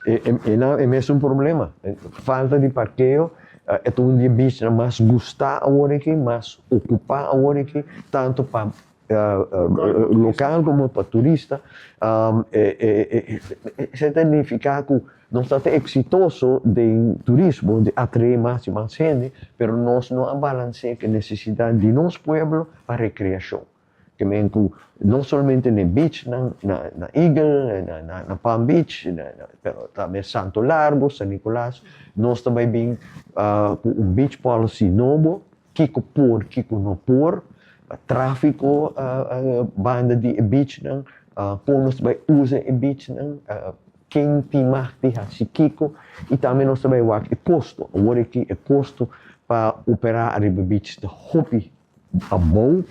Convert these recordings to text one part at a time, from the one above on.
E mesun problema, falta di parkeo. E ta un di e beachnan mas gusta awor aki, mas ocupa awor aki, tanto pa local como pa turista. Esey ta nifica cu nos ta exitoso den turismo, di atrae mas y mas hende, pero nos no a balancea cu e necesidad di nos pueblo pa recreacion. Ke men ku no solamente na e beachnan na Eagle, na Palm Beach, pero tambe Santo Largo, San Nicolas, nos ta bai bin ku un beach policy nobo, kiko por, kiko no por, trafiko banda di e beachnan, kon nos ta bai usa e beachnan, ken tin mag di hasi kiko, i tambe nos ta bai wak e kosto. Awor aki e kosto pa operá ariba beach ta hopi abou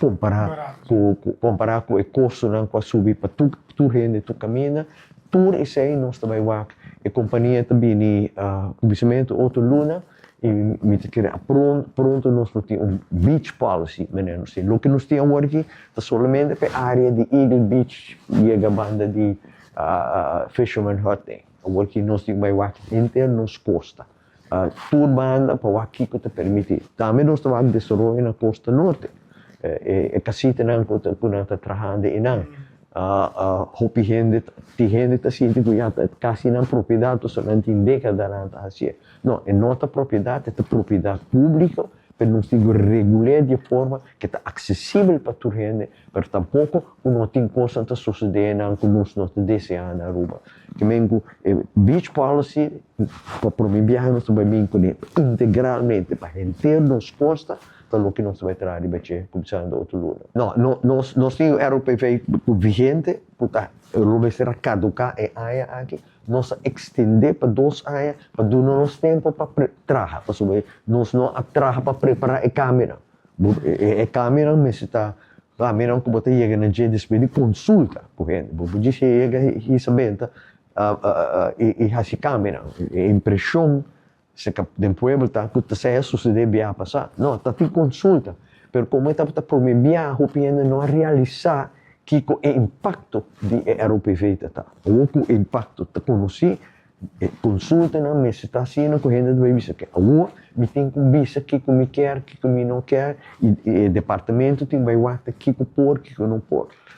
kompará ku e kostonan ku a subi pa tur hende tur kaminda. Tur esei nos ta bai wak. E kompania ta bini kuminsamentu otro luna i mi ta kere pronto nos lo tin un beach policy manera nos tin. Loke nos tin awor aki ta solamente pa e área di Eagle Beach yega banda di Fisherman Hut. Awor aki nos tin bai wak henter nos kosta, tur banda, pa wak kiko ta permití. Tambe nos ta wak desaroyo na kosta norte. E kasitanan ku nan ta trahando einan. Hopi hende, tin hende ta sinti ku ya ta kasi nan propiedat, pasobra nan tin dékadanan ta hasié. No, e no ta propiedat, e ta propiedat públiko, pero nos tin ku regul'é di e forma ku ta aksesibel pa tur hende, pero tampoko ku no tin kosnan ta sosodé nan ku nos no ta deseá na Aruba. Ke men ku e beach policy pa promé biaha nos ta bai bin kuné integralmente pa henter nos kosta ta loke nos ta bai traha riba dje kuminsando otro luna. No, no, nos tin un ROPV vigente ku ta lo mester a kaduká e aña aki. Nos a ekstendé pa 2 aña pa duna nos tempu pa traha, pasobra nos no a traha pa prepará e kambionan. E kambionan mester ta kambionan ku bo ta yega na dje despues di konsulta ku hende. Bo por djis yega hisa benta i hasi kambionan. E impreshon den pueblo ta ku ta esei a susedé biaha pasá. No, ta tin konsulta, pero komo e tabata promé biaha, hopi hende no a realisá kiko e impakto di e ROPV ta ta. Awor ku e impakto ta konosí, e konsultanan mester ta asina ku hende ta bai bisa ke awor mi tin ku bisa kiko mi kier, kiko mi no kier, i e departamento tin bai wak kiko por, kiko no por.